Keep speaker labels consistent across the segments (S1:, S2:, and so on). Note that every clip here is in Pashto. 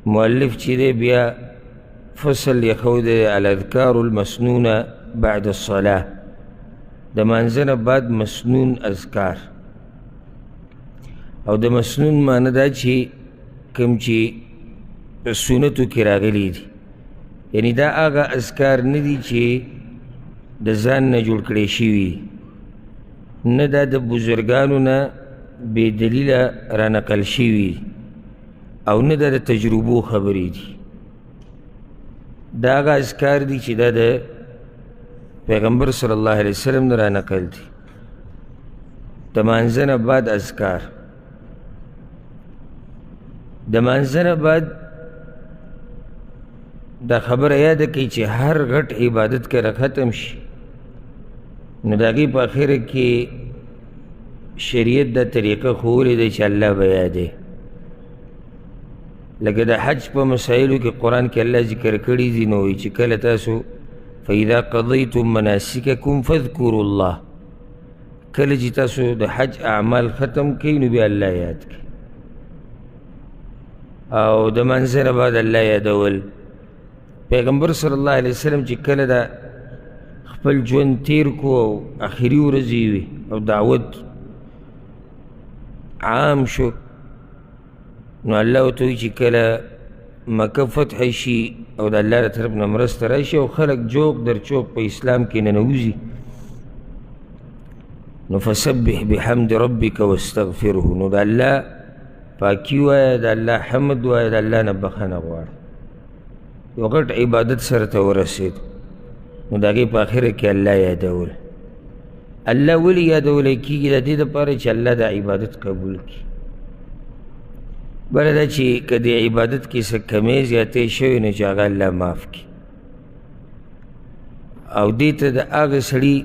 S1: مؤلف چې دی بیا فصل یې ښودی دی، الاذکار المسنونه بعد الصلاة، د مانځه نه بعد مسنون اذکار. او د مسنون معنی دا چې کوم چې په سنتو کې راغلي دي، یعنی دا هغه اذکار نه دي چې د ځان نه جوړ کړی شوي، نه دا د بزرګانو نه بې دلیله را نقل شوي، او نه دا د تجربو خبرې دي. دا هغه اذکار دي چې دا د پیغمبر صلی الله علیه وسلم نه را نقل دي. د مانځه نه بعد اذکار، د مانځه نه بعد دا خبره یاده کړئ چې هر غټ عبادت کله ختم شي نو د هغې په اخره کې شریعت دا طریقه ښوولې ده چې الله به یادوي. لکه د حج په مسایلو کې قرآن کې الله ذکر کړي دي، نو وایي چې کله تاسو فاذا قضیتم مناسککم فاذکروا الله، کله چې تاسو د حج اعمال ختم کړئ نو بیا الله یاد کړئ. او د منځه نه بعد الله یادول. پیغمبر صلی الله علیه وسلم چې کله د خپل ژوند تیر کو او اخري ورځې وي او دعوت عام شو، نو الله ورته وایي چې کله مکه فتح شي او د الله له طرف نه مرسته راشي او خلک جوق در چوق په اسلام کې ننوځي، نو فسبح بحمد ربک واستغفره، نو د الله پاکي وایه، د الله حمد وایه، د الله نه بخښنه غواړه. یو غټ عبادت سره ته ورسېد، نو د هغې په اخره کې الله یادول. الله ولې یادولی کېږي؟ د دې دپاره چې الله د عبادت قبول کړي. بله دا چې که د عبادت کې څه کمی زیاتی شوی نو چې هغه الله معاف کړي. او دې ته د هغه سړي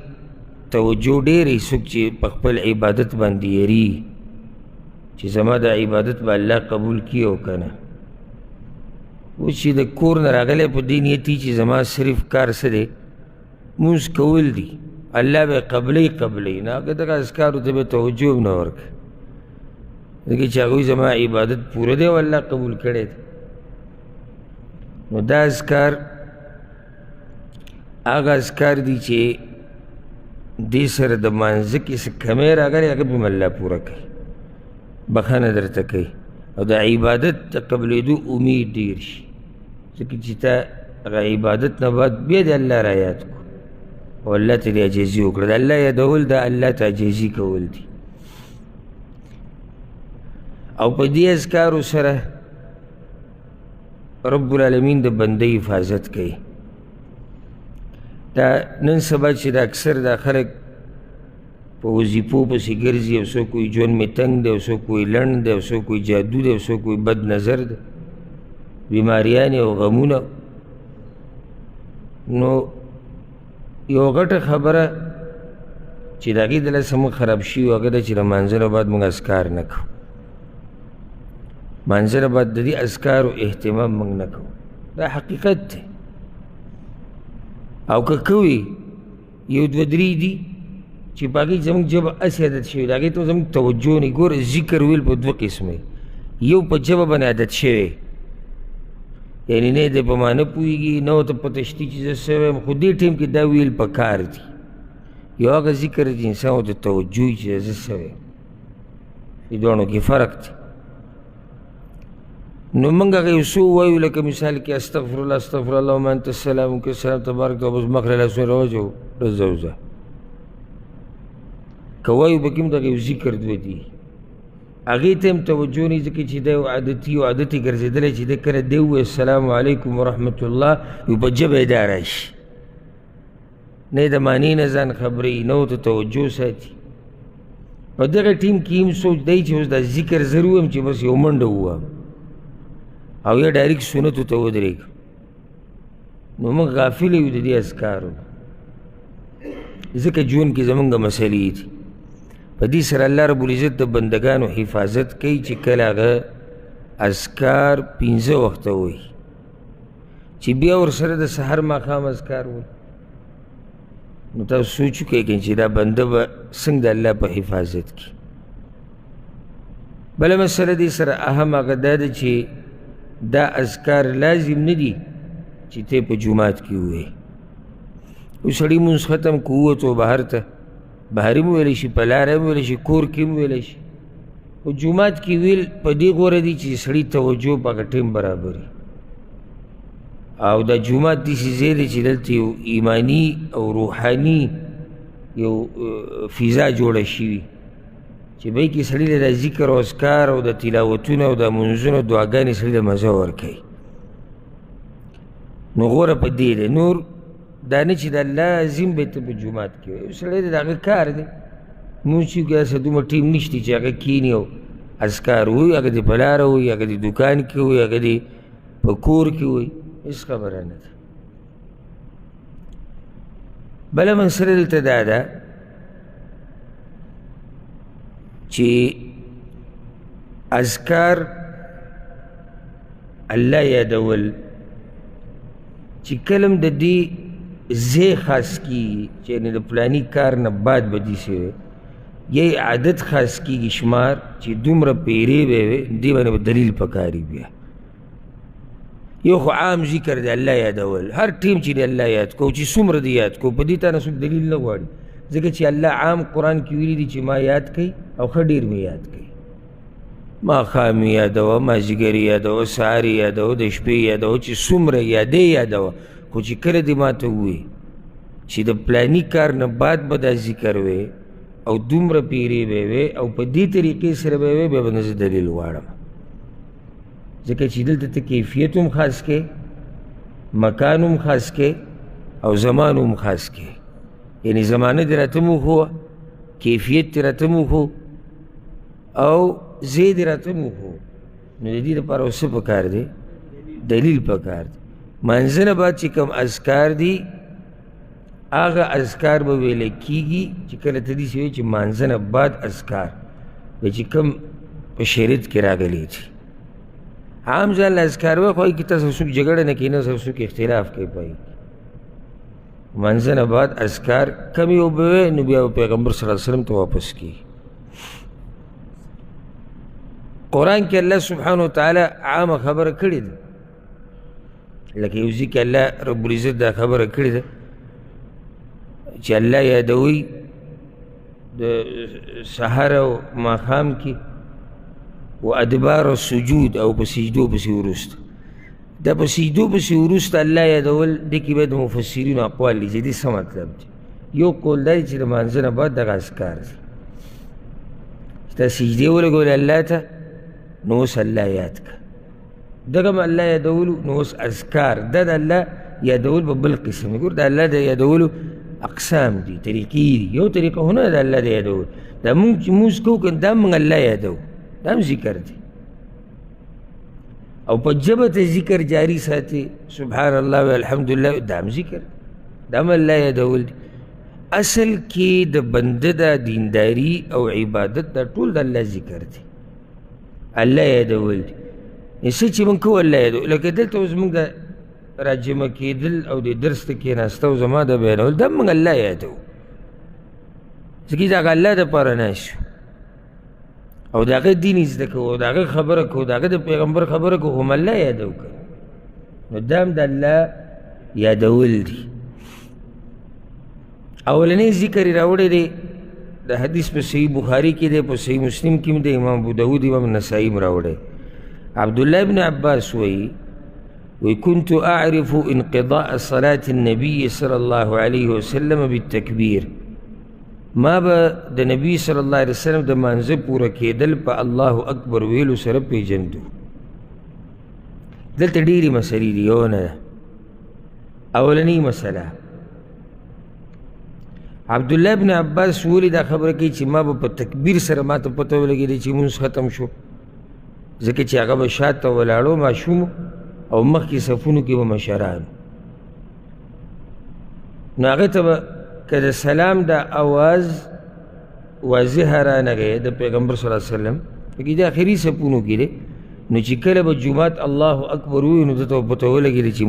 S1: توجه ډېرې څوک چې په خپل عبادت باندې یري چې زما د عبادت به الله قبول کړي او که نه. اوس چې د کور نه راغلی په دې نیت چې زما صرف کار څه دی، مونځ کول دي، الله به قبلوي قبلوي، نه هغه دغه اذکارو ته به توجه هم نه ورکوي، ځکه چې هغوی زما عبادت پوره دی او الله قبول کړی دی. نو دا اذکار هغه اذکار دي چې دې سره د مانځه کې څه کمی راغلی هغه به هم الله پوره کوي، بخښنه درته کوي، او د عبادت د قبلېدو امید ډېر شي، ځکه چې تا هغه عبادت نه بعد بیا د الله را یاد کړو او الله ته دې عاجزي وکړه. د الله یادول د الله ته عاجزي کول دي. او په دې اذکارو سره رب العالمین د بنده حفاظت کوي. دا نن سبا چې د اکثر دا خلک په وظیفو پسې ګرځي، او څوک وایي ژوند مې تنګ دی، او څوک وایي لنډ دی، او څوک وایي جادو دی، او څوک وایي بد نظر دی، بیماریانې او غمونه، نو یو غټه خبره چې د هغې د لاسه موږ خراب شوي یو هغه ده چې د مانځه نه بعد موږ اذکار نه کوو. مانځه نه بعد د دې اذکارو اهتمام موږ نه کوو، دا حقیقت دی. او که کوي یو دوه درې دي چې په هغې زموږ ژبه هسې عادت شوې ده، هغې ته زموږ توجه نه. ګوره ذکر ویل په دوه قسمه، یو په ژبه باندې عادت شوی، یعنې نه دی په معنی پوهېږي، نه ورته پته شته چې زه څه وایم، خو دې ټایم کې دا ویل په کار دي. یو هغه ذکر چې انسان ورته توجه وي چې زه څه وایم، دې دواړو کې فرق دی. نو موږ هغه یو څو وایو، لکه مثال کې استغفر الله استغفر الله وما انت السلام کې السلام تبارک او بس مخ له لاسونو راوځو بس ځه. که وایو پکې هم دغه یو ذکر دوه دي، هغې ته هم توجه نه، ځکه چې دا یو عادتي او عادتي ګرځېدلی چې دی کله دی ووایي السلام علیکم ورحمت الله یو په ژبه یې دا راشي، نه یې د معنی نه ځان خبروي، نه ورته توجه ساتي. په دغه ټیم کې هم سوچ دی چې اوس دا ذکر زر ووایم چې بس یو منډه ووهم او یا ډایرک سنتو ته ودرېږم. نو موږ غافل یو د دې اذکارو، ځکه ژوند کې زموږ مسلې دي. په دې سره الله رب العزت د بندګانو حفاظت کوي چې کله هغه اذکار پنځه وخته وایي، چې بیا ورسره د سحر ماښام اذکار وایي، نو تاسو سوچ وکړئ چې دا بنده به څنګه د الله په حفاظت کې. بله مسله دې سره اهم هغه دا ده چې دا اذکار لازم نه دي چې ته په جومات کې ووایې. یو سړي لمونځ ختم کړو، ووتو بهر ته، بهر هم ویلی شي، په لاره هم ویلی شي، کور کې هم ویلی شي، خو جومات کې ویل په دې غوره دي چې سړي توجه په هغه ټایم برابر وي. او دا جومات داسې ځای دی چې دلته یو ایماني او روحاني یو فضا جوړه شوي چې به کې سړي له دا ذکر او اذکار او د تلاوتونه او د لمونځونو دعاګانې سړي له مزه ورکوي. نو غوره په دې دی. نور دا نه چې دا لازم به ته په جومات کې وایې، یو سړی دی د هغه کار دی، مونځ چې وکړي داسې دومره ټیم نشته چې هغه کښېني او اذکار ووایي، هغه دې په لاره ووایي، هغه دې دوکان کې ووایي، هغه دې په کور کې ووایي، هېڅ خبره نه ده. بله مسله دلته دا ده چې اذکار الله یادول چې کله هم د دې ځای خاص کېږي چې یعنې د فلاني کار نه بعد به داسې وي، یا یې عادت خاص کېږي شمار چې دومره پیرې به وي، دې باندې به دلیل پکار وي. بیا یو خو عام ذکر دی الله یادول، هر ټیم چې دی الله یاد کو، چې څومره دی یاد کو، په دې تا نه څوک دلیل نه غواړي، ځکه چې الله عام قرآن کې ویلي دي چې ما یاد کوي او ښه ډېر مې یاد کوي. ماښام یې یادوه، مازدیګر یې یادوه، سهار یې یادوه، د شپې یې یادوه، چې څومره یادې یادوه، خو چې کله دې ما ته ووایي چې د پلاني کار نه بعد به دا ذکر وی او دومره پیرې به وی او په دې طریقې سره به وی، بیا به نه زه دلیل غواړم، ځکه چې دلته ته کیفیت هم خاص کې، مکان هم خاص کې او زمان هم خاص کې. یعنې زمانه دې راته هم وښوه، کیفیت دې راته هم وښو او ځای دې راته هم وښو. نو د دې لپاره اوس څه پکار دی؟ دلیل پکار دی. مانځه نه بعد چې کوم اذکار دي هغه اذکار به ویل کېږي چې کله ته داسې وایې چې مانځه نه بعد اذکار به چې کوم په شریعت کې راغلي دي. عام ځان له اذکار وایي، خو هغې کې تاسو څوک جګړه نه کوي، نه سره څوک اختلاف کوي. په هغې کې مانځه نه بعد اذکار کم یو به وایې، نو بیا به پیغمبر صلی الله علیه وسلم ته واپس کېږي. قرآن کې الله سبحانه وتعالی عامه خبره کړې ده، لکه یو ځای کې الله رب العزت دا خبره کړې ده چې الله یادوي د سهار او ماښام کې و ادبار السجود او په سجدو پسې وروسته. دا په سجدو پسې وروسته الله یادول، دې کې باید مفسرینو اقوال دي چې دې څه مطلب دی. یو قول دا دی چې د لمانځه نه بعد دغه اذکار دي چې تا سجدې ولګولې الله ته، نو اوس الله یاد کړه. دغه هم الله یادولو، نو اوس اذکار دا د الله یادول په بل قسم دی. ګور د الله د یادولو اقسام دي، طریقې دي. یو طریقه خو نه ده د الله د یادولو، دا مونږ چې لمونځ کوو که دا مونږ الله یادوو، دا هم ذکر دی. او په ژبه ته ذکر جاری ساتي، سبحان الله والحمدلله، دا هم ذکر، دا هم الله یادول دي. اصل کې د بنده دا دینداری او عبادت دا ټول د الله ذکر دی، الله یادول دي. څه چې موږ کوو الله یادو. لکه دلته اوس موږ د راجمع کېدل او د درس ته کېناسته او زما د بیانول، دا موږ الله یادو، ځکه چې هغه الله دپاره ناست یو او د هغه دین زده کوو، د هغه خبره کوو، د هغه د پیغمبر خبره کوو، هم الله یادو که. نو دا هم د الله یادول دي. اولنی ذکر یې راوړی دی، د حدیث په صحیح بخاري کې دی، په صحیح مسلم کې هم دی، امام ابو داود امام نسائی هم راوړی. عبدالله ابن عباس وایي، وی كنت أعرف انقضاء صلاة النبي صلى الله عليه وسلم بالتكبير. ما به د نبی صلی الله علیه وسلم د مانځه پوره کېدل په الله اکبر ویلو سره پېژندو. دلته ډېرې مسلې دي، یو نه ده. اولنۍ مسله، عبدالله ابن عباس ولې دا خبره کوي چې ما به په تکبیر سره ما ته پته ولګېده چې لمونځ ختم شو؟ ځکه چې هغه به شاته ولاړو ماشوم او مخکې صفونو کې به مشران، نو هغه ته به که د سلام دا اواز واضح رانغی د پیغمبر صلی الله علیه وسلم، پکې د آخري صفونو کې دی، نو چې کله به جومات الله اکبر ووایي نو ده ته به پته ولګېده چې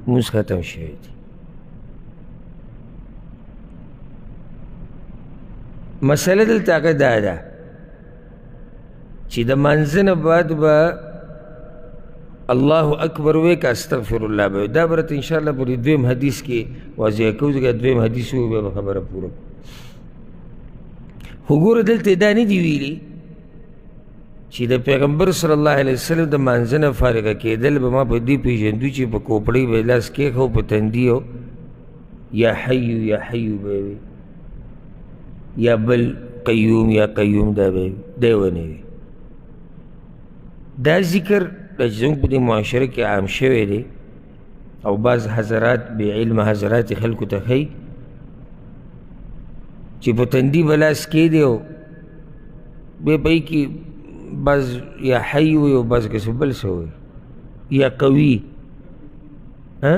S1: لمونځ ختم شوی دی. مسله دلته هغه دا ده چې د مانځه نه بعد به الله اکبر وې که استغفر الله به وې؟ دا به راته انشاءالله په دې دویم حدیث کې واضح کوو، ځکه دویم حدیث وو، بیا به خبره پوره کړو. خو ګوره دلته دا نه دي ویلي چې د پیغمبر صلی الله علیه وسلم د مانځه نه فارغه کېدل به ما په دې پېژندو چې په کوپړۍ به یې لاس کېښود په تندي او یا حی یا حی به یې وي، یا بل قیوم یا قیوم دا به دی ونه وي. دا ذکر دا چې زموږ په دې معاشره کې عام شوی دی او بعض حضرات بې علمه حضرات یې خلکو ته ښیي چې په تندي به لاس کېږدي او بیا په کې بعض یا حی وي او بعض که څه بل څه وي یا قوي، ها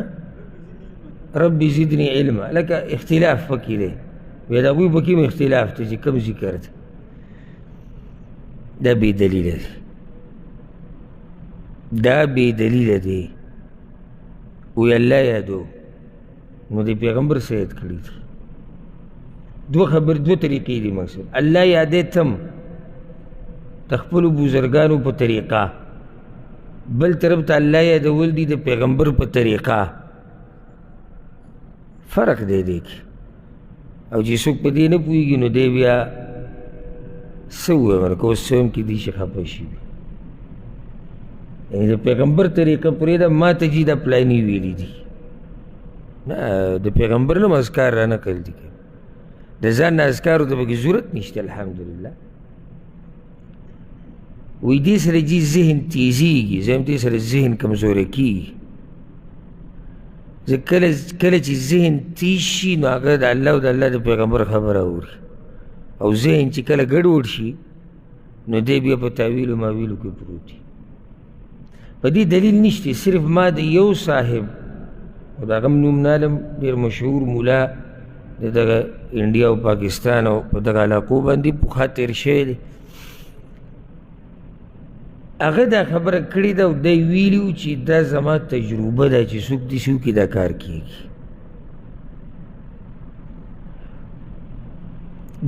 S1: رب زدني علما، لکه اختلاف پکې دی. بیا د هغوی پکې هم اختلاف دی چې کوم ذکر دی. دا بې دلیله دی، دا بې دلیله دی. وی الله یادو نو د پیغمبر څه یاد کړي دي؟ دوه خبرې دوه طریقې دي. مقصد الله یادې تم د خپلو بزرګانو په طریقه، بل طرف ته الله یادول دي د پیغمبر په طریقه. فرق دی دې کې. او چې څوک په دې نه پوهېږي نو دی بیا څه ووایم، لکه اوس څه هم کېدای شي خفه شي. یعنې د پیغمبر طریقه پرېږده، ما ته جي دا پلاني ویلي دي، نه د پیغمبر نه اذکار را نقل دي، د ځان نه اذکارو ته پکې ضرورت نشته. الحمدلله. وایي دې سره جي ذهن تیزېږي، زه هم دې سره ذهن کمزوری کېږي. زه کله کله چې ذهن تیز شي نو هغه د الله او د الله د پیغمبر خبره اوري، او ذهن چې کله ګډوډ شي نو دی بیا په تاویلو ماویلو کې پروت دی. په دې دلیل نشته. صرف ما د یو صاحب، او د هغه نوم نه علم، ډېر مشهور مولا د دغه انډیا او پاکستان او په دغه علاقو باندې پخوا تېر شوی دی، هغه دا خبره کړې ده او دی ویلي و چې دا زما تجربه ده چې څوک داسې وکړي دا کار کېږي.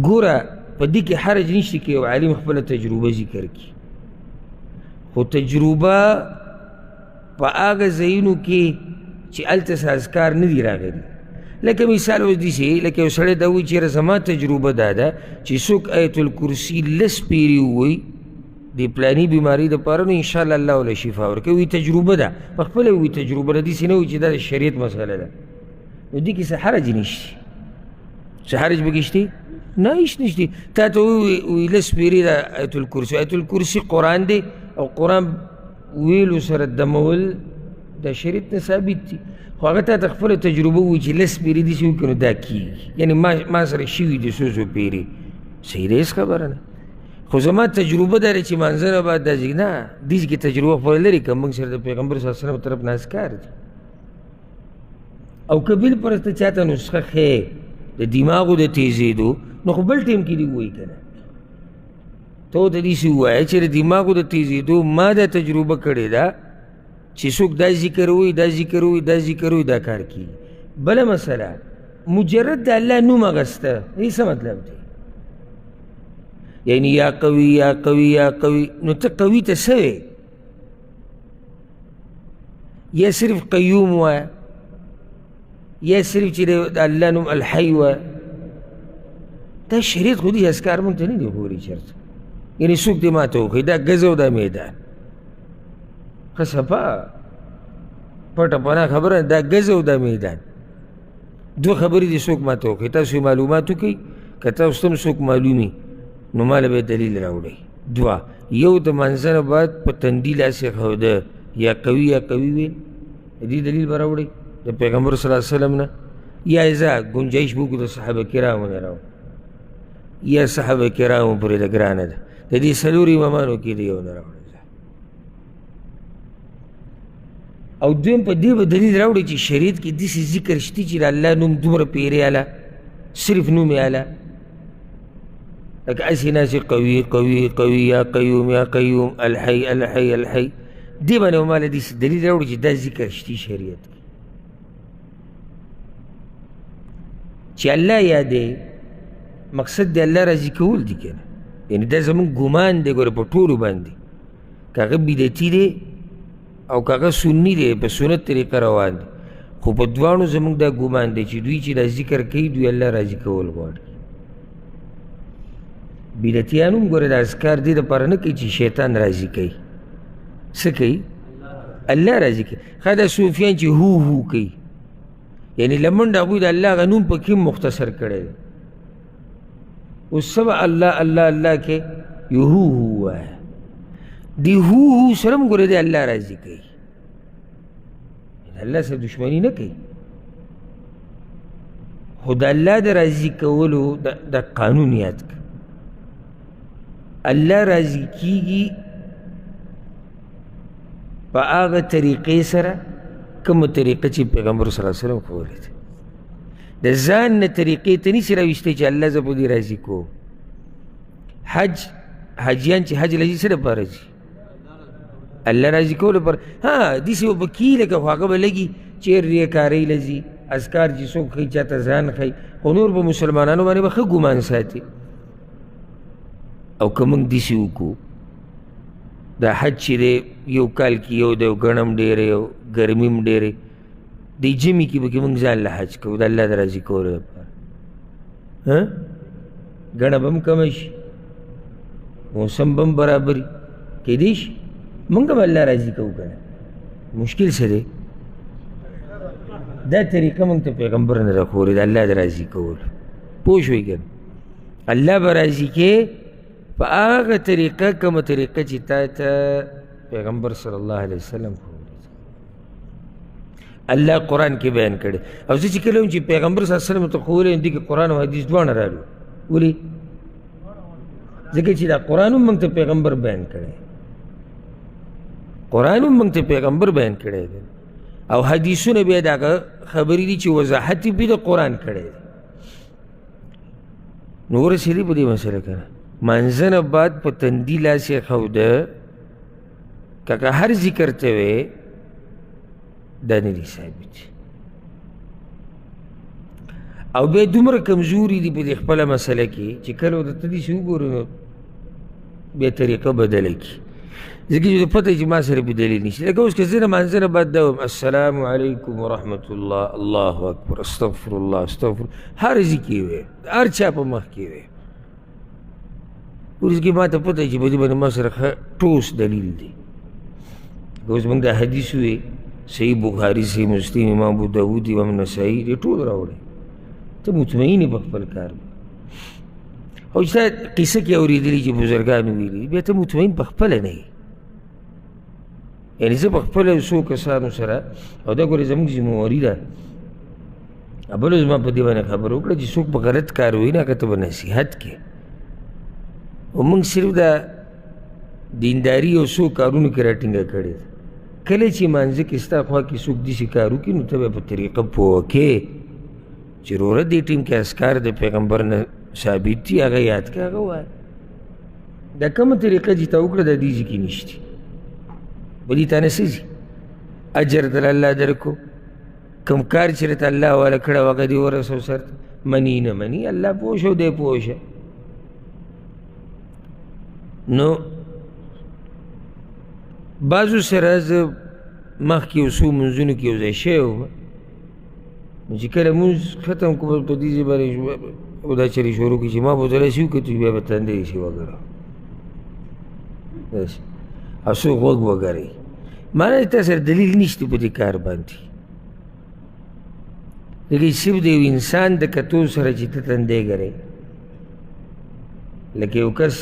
S1: ګوره په دې کې حرج نشته که یو عالم خپله تجربه ذکر کړي، خو تجربه په هغه ځایونو کې چې هلته څه اذکار نه دي راغلي. لکه مثال اوس داسې، لکه یو سړی دا وایي چې یاره زما تجربه دا ده چې څوک آیت الکرسي لس پیرې ووایي د پلاني بیمارۍ دپاره نو انشاءالله الله وله شفا ورکوي. وایي تجربه ده، په خپله وایي تجربه ده، داسې نه وایي چې دا د شریعت مسله ده. نو دې کې څه حرج نشته. څه حرج پکې شته؟ نه، هېڅ نشته. تا ته ووایي لس پیرې د آیت الکرسي، آیت الکرسي قرآن دی او قرآن ویلو سره دمول د شریعت نه ثابت دي، خو هغه تا ته خپله تجربه ووایي چې لس پیرې داسې وکړي نو دا کېږي، یعنې ما سره شوي دي څو څو پیرې، صحیح ده، هېڅ خبره نه. خو زما تجربه دا ده چې مانځه نه بعد داسې نه، دې کې تجربه خپله لرې کړه، موږ سره د پیغمبر صلی الله علیه وسلم طرف نه اذکار دي. او که بالفرض ته چاته نسخه ښیې د دماغو د تیزېدو نو خو بل ټایم کې دې ووایي که نه، ته ورته داسې ووایه چې د دماغو د تیزېدو ما دا تجربه کړې ده چې څوک دا ذکر وایي، دا ذکر وایي، دا ذکر وایي، دا کار کېږي. بله مسله، مجرد د الله نوم اخیسته دې څه مطلب دی؟ یعنی یا قوي یا قوي یا قوي، نو ته قوي ته څه وې؟ یا صرف قیوم وایه، یا صرف چې د الله نوم الحی وایه. دا شریعت خو دې اذکار مونږ ته نه دي ښوولي چېرته. یعنې څوک دې ما ته وښیي دا ګز او دا میدان، ښه صفا پټه پناه خبره، دا ګز او دا میدان، دوه خبرې دې څوک ما ته وښیي. تاسو یې معلومات وکړئ، که تاسو ته هم څوک معلومي نو ما له به یې دلیل راوړئ. دوه، یو د مانځه نه بعد په تندي لاس ایښوده یا قوي یا قوي ویل، د دې دلیل به راوړئ د پیغمبر صلی الله علیه وسلم نه، یا ځه ګنجایش به وکړو د صحابه کرامو نه راوړو، یا صحابه کرامو پورې ده ګرانه ده، د دې څلور امامانو کې د یو نه راوړئ. او دویم په دې به دلیل راوړي چې شریعت کې داسې ذکر شته چې د الله نوم دومره پیرې اله، صرف نوم یې اله، لکه هسې ناسې قوي قوي قوي یا قیوم یا قیوم الحی الحی الحی، دې باندې به ما له داسې دلیل راوړي چې دا ذکر شته شریعت کې چې الله یادې، مقصد د الله راضي کول دي که نه. یعنې دا زموږ ګمان دی ګوره په ټولو باندې، که هغه بدعتي دی او که هغه سني دی، په سنت طریقه روان دی، خو په دواړو زموږ دا ګمان دی چې دوی چې دا ذکر کوي دوی الله راضي کول غواړي. بدعتیان هم ګوره دا اذکار دې دپاره نه کوي چې شیطان راضي کوي، څه کوي؟ الله راضي کوي. ښه دا صوفیان چې هو هو کوي، یعنې لمنډه هغوی د الله هغه نوم پکې مختصر کړی دی. اوس څه به الله الله الله کې یو هو هو وایه، دې هو هو سره هم ګوره دی الله راضي کوي، الله سره دښمني نه کوي، خو د الله د راضي کولو د قانون یاد کړه. الله راضي کیږي په هغه طریقې سره کومه طریقه چې پیغمبر صلی الله علیه وسلم ښوولې ده. د ځان نه طریقې ته نشي راویستی چې الله زه په دې راضي کوم. حج، حاجیان چې حج له ځي څه لپاره ځي؟ الله راضي کولو لپاره. ها داسې به پکې لکه خو هغه به لګي چې ریاکارۍ له ځي، اذکار چې څوک ښیي چا ته ځان ښیي، خو نور په مسلمانانو باندې به ښه ګمان ساتي. او که موږ داسې وکړو، دا حج چې دی یو کال کې یو دی، ګڼه هم ډېره او ګرمي هم ډېره، دې ژمي کې پکې موږ ځان له حج کوو د الله د راضي کولو لپاره. ها ګڼه به هم کمه شي، موسم به هم برابر وي، کېدی شي موږ به الله راضي کوو که نه؟ مشکل څه دی؟ دا طریقه موږ ته پیغمبر نه ده ښوولې د الله د راضي کولو. پوه شوئ که نه؟ الله به راضي کې په هغه طریقه کومه طریقه چې تا ته پیغمبر صلی الله علیه وسلم ښوولې. الله قرآن کې بیان کړی. او زه چې کله وم چې پیغمبر صلی الله علیه وسلم ته ښوولی، دې کې قرآن او حدیث دواړه رالو. ولې؟ ځکه چې دا قرآن هم موږ ته پیغمبر بیان کړی، قرآن هم موږ ته پیغمبر بیان کړی دی، او حدیثونه بیا د هغه خبرې دي چې وضاحت یې پرې د قرآن کړی دی. نو ورسېدې په دې مسله که نه؟ مانځه نه بعد په تندي لاس یې ښوده، که هر ذکر ته وې دا نه دي ثابت. او بیا دومره کمزوري دي په دې خپله مسله کې چې کله ورته داسې وګورې نو بیا طریقه بدله کړي، ځکه چې پته چې ما سره په دلیل نشته. لکه اوس که زه د مانځه نه بعد دا وایم السلام علیکم ورحمة الله، الله اکبر، استغفر الله، استغفر، هر ځای کې وې، هر چا په مخ کې وې. اوس کې ما ته پته چې په دې باندې ما سره ښه ټوس دلیل دی. اوس موږ دا حدیث وې، صحیح بخاري، صحیح مسلم، امام ابو داود، امام نسائی، دې ټول راوړی، ته مطمئن یې په خپل کار. او چې تا قصه کې اورېدلي چې بزرګانو ویلي، بیا ته مطمئن په خپله نه یې. یعنې زه په خپله څو کسانو سره، او دا ګورې زموږ ذمهواري ده، بل زما په دې باندې خبره وکړه چې څوک په غلط کار وایي نه هغه ته به نصیحت کوې. او موږ صرف دا دینداري یو څو کارونو کې راټینګه کړې ده. کله چې مانځه کې ستا خوا کې څوک داسې کار وکړي نو ته به په طریقه پوه کې چې وروره دې ټیم کې اذکار د پیغمبر نه ثابت دي، هغه یاد کړه، هغه وایه. دا کومه طریقه چې تا وکړه دا دې ځای کې نشته، په دې تا نه څه ځي، اجر در الله درکو، کوم کار چې راته الله حواله کړی هغه دې ورسو سر ته، مني نه مني الله پوه شه او دی پوه شه. نو بعضو سره زه مخکې یو څو مونځونو کې یو ځای شوی وم، نو چې کله مونځ ختم کړو په دې ځای باندې او دا چرې شروع کړي چې ما به ورته داسې وکتل بیا به تندی داسې وګرم داسې او څوک غوږ وګرئ، معنی تا سره دلیل نشته په دې کار باندې. ځکه صرف د یو انسان د کتو سره چې ته تندی ګرې، لکه یو کس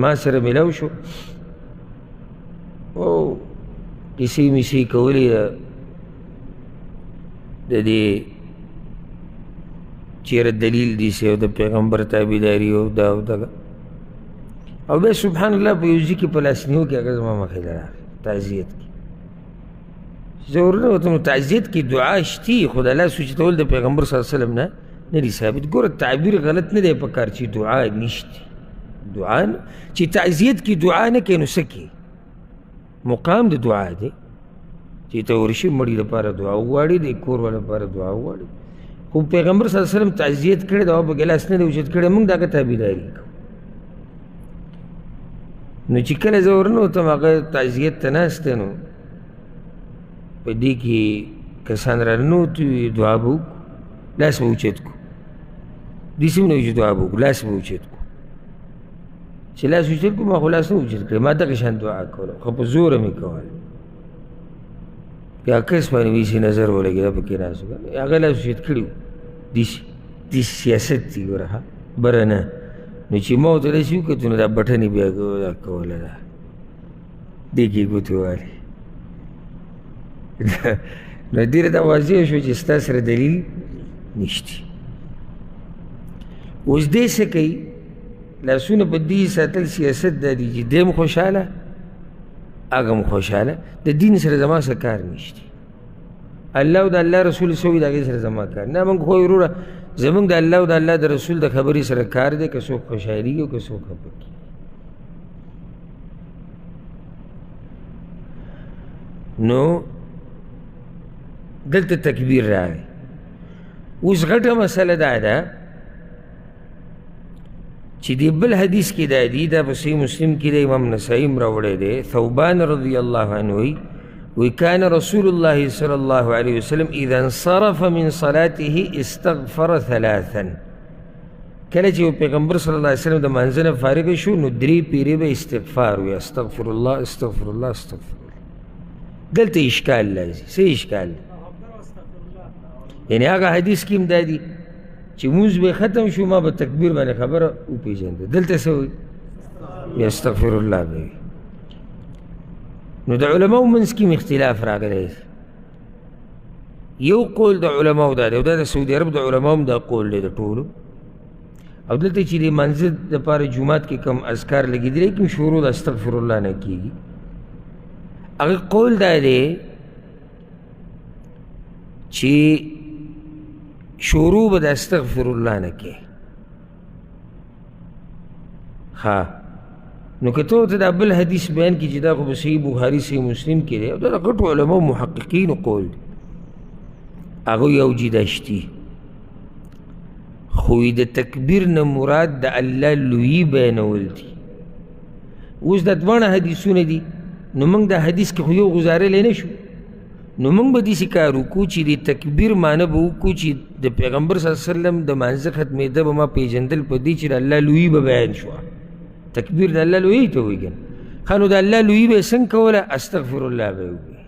S1: ما سره میلاو شو او قصې میسې کولې د دې چېرې دلیل دي سي او د پیغمبر تابعداري او دا او دغه، او بیا سبحان الله په یو ځای کې په لاسنیو کې هغه زما مخې ته راغی تعزیت کې. زه ورننوتم، تعزیت کې دعا شتي خو د لاس اوچتول د پیغمبر صلی الله علیه وسلم نه نه دي ثابت. ګوره تعبیر غلط نه دی په کار چې دعا نشتي، دعا چې تعزیت کې دعا نه کوي نو څه کوي؟ مقام د دعا دی چې ته ورشي مړي لپاره دعا وغواړي، د کور والا لپاره دعا وغواړي. خو پیغمبر صلی الله علیه وسلم تعزیت کړی دی او په ګلاس نه دی اوچت کړی، موږ د هغه تابعداري کوو. نو چې کله زه ورنوتم هغه تعزیت ته ناست دی، نو په دې کې کسان راننوتي وي، دعا به وکړو، لاس به اوچت کړو. داسې هم نه وي چې دعا به وکړو، لاس به اوچت کړو. چې لاس اوچت کړو، ما خو لاس نه اوچت کړی، ما دغه شان دعا کوله، خو په زوره مې کوله. یا کس باندې مې داسې نظر ولګېده، پکې ناست و، هغه لاس اوچت کړي وو. داسې داسې سیاست دی ګوره، ښه بره نه. نو چې ما ورته داسې وکتل، نو دا بټن یې بیا دا کوله، دا دې کې یې ګوتې ووهلې. نو ډېره دا واضح شوه چې ستا سره دلیل نشته. اوس دی څه کوي؟ لاسونه په دې ساتل سیاست دا دی چې دی هم خوشحاله، هغه هم خوشحاله، د دین سره زما څه کار نشته. الله او د الله رسول څه وایي، د هغې سره زما کار نه. موږ خو وروره زموږ د الله او د الله د رسول د خبرې سره کار دی، که څوک خوشحالېږي او که څوک خفه کېږي. نو دلته تکبیر راغی. اوس غټه مسله دا ده چې دی بل حدیث کې دا دی، دا په صحیح مسلم کې دی، امام نسائی هم راوړی دی. ثوبان رضی الله عنه وایي، وی کان رسول الله صلی الله علیه وسلم اذا انصرف من صلاته استغفر ثلاثا. کله چې پیغمبر صلی الله علیه وسلم د مانځه نه فارغ شو، نو درې پیرې به استغفار وي، استغفر الله، استغفر الله، استغفر الله. دلته اشکال راځي. څه اشکال؟ یعنې هغه حدیث کې هم دا دي چې مونځ به ختم شو، ما به تکبیر باندې خبره وپېژنده. دلته څه وایي؟ استغفر الله به وي. نو د علماو منځ کې هم اختلاف راغلی دی. یو قول د علماو دا دی، او دا د سعودي عرب د علماو هم دا قول دی د ټولو. او دلته چې د لمانځه دپاره جومات کې کوم اذکار لګېدلی، کوم شروع د استغفر الله نه کېږي، هغه قول دا دی چې شروع به د استغفر الله نه کې. ښه، نو که ته ورته دا بل حدیث بیان کړي چې دا خو په صحیح بخاري صحیح مسلم کې دی، او دا د غټو علماو محققینو قول دی، هغه یو جدا شتي. خو د تکبیر نه مراد د الله لویي بیانول دي. اوس دا دواړه حدیثونه دي، نو موږ دا حدیث کې خو یو ګزارلی نه شو. نو موږ به داسې کار وکړو چې د تکبیر معنی به وکړو چې د پیغمبر صلی الله علیه وسلم د مانځه ختمېده به ما پېژندل په دې چې د الله لویي به بیان شوه. تکبیر د الله لویي ته وایي که نه. ښه، نو د الله لویي به یې څنګه کوله؟ استغفر الله به یې ووایي.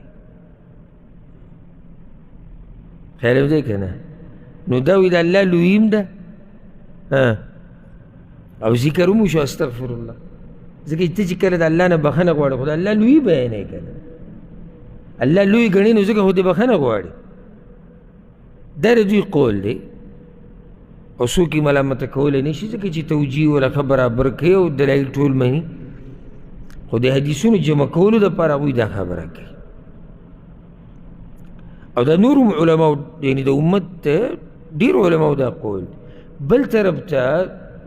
S1: خیال مې دی که نه؟ نو دا وایي د الله لویي هم ده، او ذکر هم وشو استغفر الله. ځکه چې ته چې کله د الله نه بخښنه غواړې، خو د الله لویي بیانوې که نه، الله لوی ګڼې، نو ځکه خو دې بخښنه غواړي. دا د دوی قول دی، او څوک یې ملامته کولی نه شي، ځکه چې توجیه ولا ښه برابر کوي او دلایل ټول مني. خو د حدیثونو جمع کولو دپاره هغوی دا خبره کوي. او دا نور هم علماو، یعنې د امت ډېر علماو دا قول دی. بل طرف ته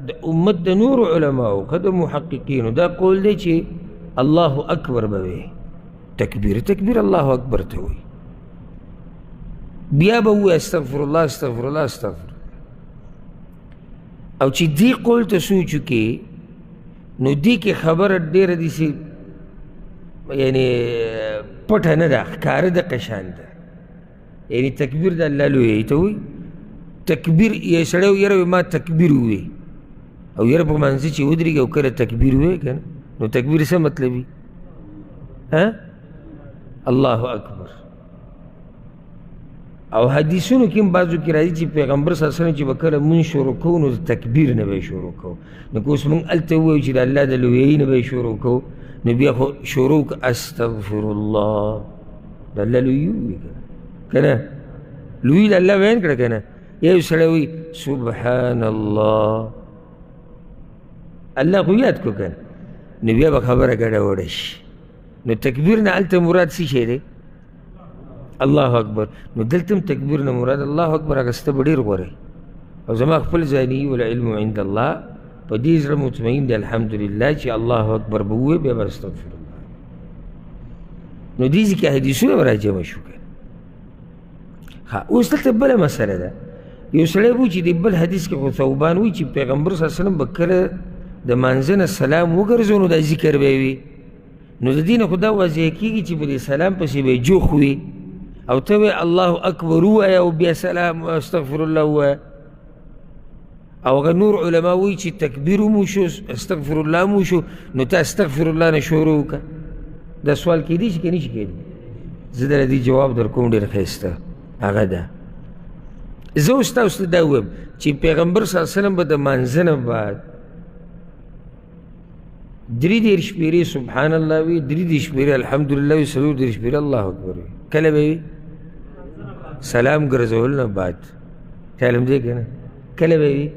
S1: د امت د نورو علماو، ښه د محققینو دا قول دی چې الله اکبر به وي، تکبیر تکبیر الله اکبر ته وایي، بیا به ووایي استغفر الله، استغفر الله، استغفر. او چې دې قول ته سوچ وکړي، نو دې کې خبره ډېره داسې یعنې پټه نه ده، ښکاره ده، قشان ده. یعنې تکبیر د الله لویي ته وایي. تکبیر یې سړی وایي، یاره ما تکبیر ووایي، او یاره په مانځه چې ودرېږي او کله تکبیر ووایي که نه، نو تکبیر څه مطلب وي؟ الله اکبر. او حدیثونو کې هم بعضو کې راځي چې پیغمبر صلی الله علیه وسلم چې به کله مونځ شروع کوو، نو د تکبیر نه به یې شروع کوو. نو که اوس مونږ هلته ووایو چې د الله د لویۍ نه به یې شروع کوو، نو بیا خو شروع که استغفر الله، د الله لویي ووایي که نه، لویي د الله بیان کړه که نه. یو سړی وایي سبحان الله، الله خو یاد کړو که نه، نو بیا به خبره ګډه وډه شي. نو تکبیر نه هلته مراد څه شی دی؟ الله اکبر. نو دلته هم تکبیر نه مراد الله اکبر اخیسته به ډېر غوره وي. او زما خپل ځاني والعلم عند الله په دې زړه مطمئن دی الحمدلله چې الله اکبر به ووایي، بیا به استغفر الله. نو دې ځای کې حدیثونه به راجمع شو که ښه. اوس دلته بله مسله ده. یو سړی وو چې د بل حدیث کې خو ثوبان وایي چې پیغمبر صلی الله علیه وسلم به کله د مانځه نه سلام وګرځو، نو دا ذکر به وي. نو د دې نه خو دا واضح کېږي چې په دې سلام پسې به جوخ وي. او ته وایې الله اکبر ووایه او بیا سلام استغفر الله ووایه. او هغه نور علما وایي چې تکبیر هم وشو، استغفر الله هم وشو، نو ته استغفر الله نه شروع وکړه. دا سوال کېدی شي که نه شي کېدی؟ زه درله دې جواب در کوم ډېر ښایسته هغه ده. زه اوس تاسو ته دا ووایم چې پیغمبر صلی الله علیه وسلم به د مانځه نه بعد 33 پیرې سبحان الله وي، 33 پیرې الحمدلله وي، 34 پیرې الله اکبر وي. کله به وي؟ سلام ګرځول نه بعد. خیال هم دی که نه؟ کله به وي؟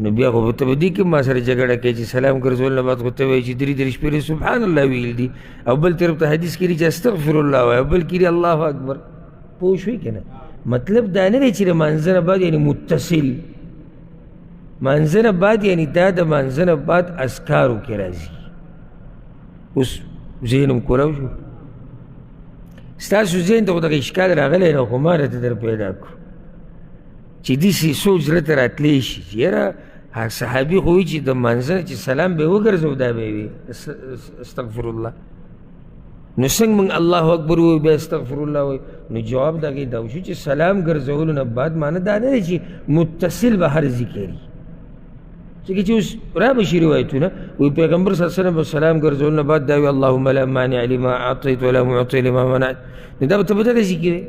S1: نو بیا خو به ته په دې کې ما سره جګړه کوې چې سلام ګرځول نه بعد خو ته وایې چې 33 پیرې سبحان الله ویل دي، او بل طرف ته حدیث کې دي چې استغفر الله وایه، او بل کې دي الله اکبر. پوه شوې که نه؟ مطلب دا نه دی چې د مانځه نه بعد یعنې متصل مانځه نه بعد، یعنې دا د مانځه نه بعد اذکارو کې راځي. اوس ذهن هم کولاو شو، ستاسو ذهن ته خو دغه اشکال راغلی نه، خو ما راته در پیدا کړو چې داسې سوچ زړه ته راتلی شي چې یاره صحابي خو وایي چې د مانځه نه چې سلام به یې وګرځوو دا به یې وي استغفر الله، نو څنګه موږ الله اکبر ووایو بیا استغفر الله وایو؟ نو جواب د هغې دا وشو چې سلام ګرځولو نه بعد معنی دا نه دی چې متصل به هر ذکر وي، ځکه چې اوس را به شي روایتونه وایي پیغمبر صلی الله علیه وسلم به سلام ګرځولو نه بعد دا وایي اللهم لا مانع لما اعطیت ولا معطي لما منعت، نو دا به ته په دغه ذکر وي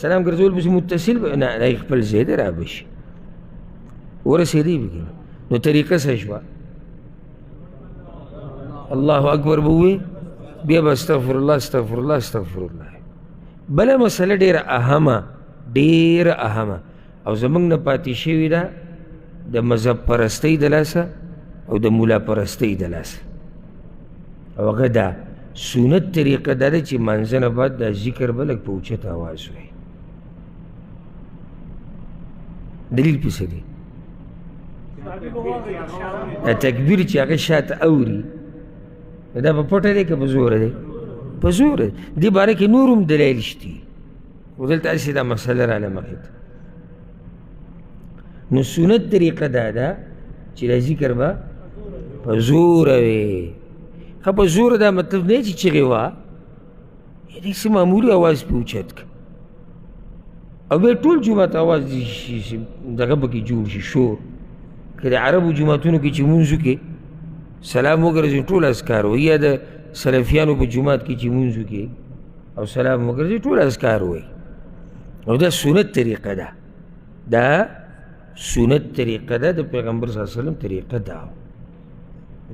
S1: سلام ګرځول پسې متصل به نه، دا خپل ځای دی را به شي ورسېدی به که نه. نو طریقه څه شوه؟ الله اکبر به ووایي، بیا به استغفر الله استغفر الله استغفر الله. بله مسله ډېره اهمه، ډېره اهمه او زموږ نه پاتې شوې ده د مذهب پرستۍ د لاسه او د ملا پرستۍ د لاسه، او هغه دا سنت طریقه دا ده چې مانځه نه بعد دا ذکر به لږ په اوچت اواز وایي. دلیل په څه دی؟ دا تکبیر چې هغه شاته اوري دا په پټه دی که په زوره دی؟ په زوره دی. دې باره کې نور هم دلایل شته، خو دلته هسې دا مسله راله مخې ته. نو سنت طریقه دا ده چې دا ذکر به په زوره وي. ښه په زوره دا مطلب نه چې چیغې وه، داسې معمولي اواز پرې اوچت کړه او بیا ټول جومات اواز دغه پکې جوړ شي شور. که د عربو جوماتونو کې چې مونځ وکړي سلام وګرځي ټول اذکار وایي، یا د سلفیانو په جومات کې چې مونځ وکړي او سلام وګرځي ټول اذکار وایي. او دا سنت طریقه ده، دا سنت طریقه ده، د پیغمبر صلی الله علیه وسلم طریقه ده.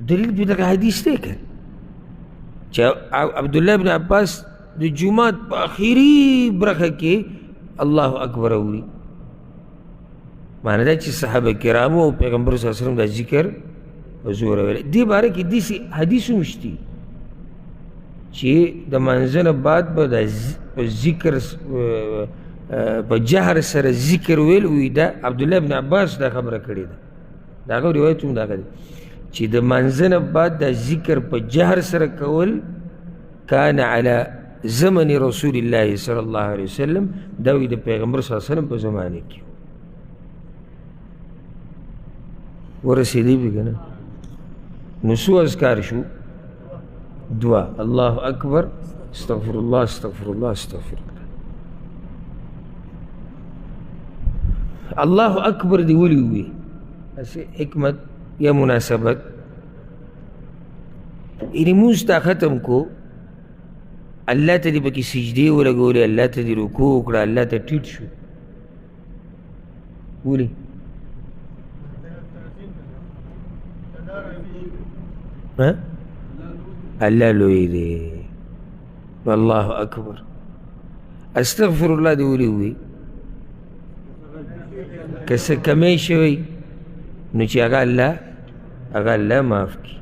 S1: دلیل په دغه حدیث دی که چې عبدالله بن عباس د جومات په اخري برخه کې الله اکبر اوري، معنی دا چې صحابه کرامو او پیغمبر صلی الله علیه وسلم دا ذکر په زوره ویلی. دې باره کې داسې حدیث هم شته چې د مانځه نه بعد به د ذکر په جهر سره ذکر ویل وي. دا عبدالله بن عباس دا خبره کړې ده، د هغه روایت هم دغه دی چې د مانځه نه بعد دا ذکر په جهر سره کول کان علی زمن رسول الله صلی الله علیه وسلم، دا وایي د پیغمبر صلی الله علیه وسلم په زمانه کې ورسېدی به که نه. نو څو اذکار شو؟ دوه، الله اکبر، استغفر الله استغفر الله استغفر الله. الله اکبر دی ولې ووایي؟ هسې حکمت یا مناسبت، یعنې مونځ تا ختم کو، الله ته دې پکې سجدې ولګولې، الله ته دې رکوع وکړه، الله ته ټیټ شو، ولې؟ الله لوی دی، الله اکبر. استغفر الله دې ولې ووایي؟ که څه کمی شوی نو چې هغه الله، هغه الله معاف کړي.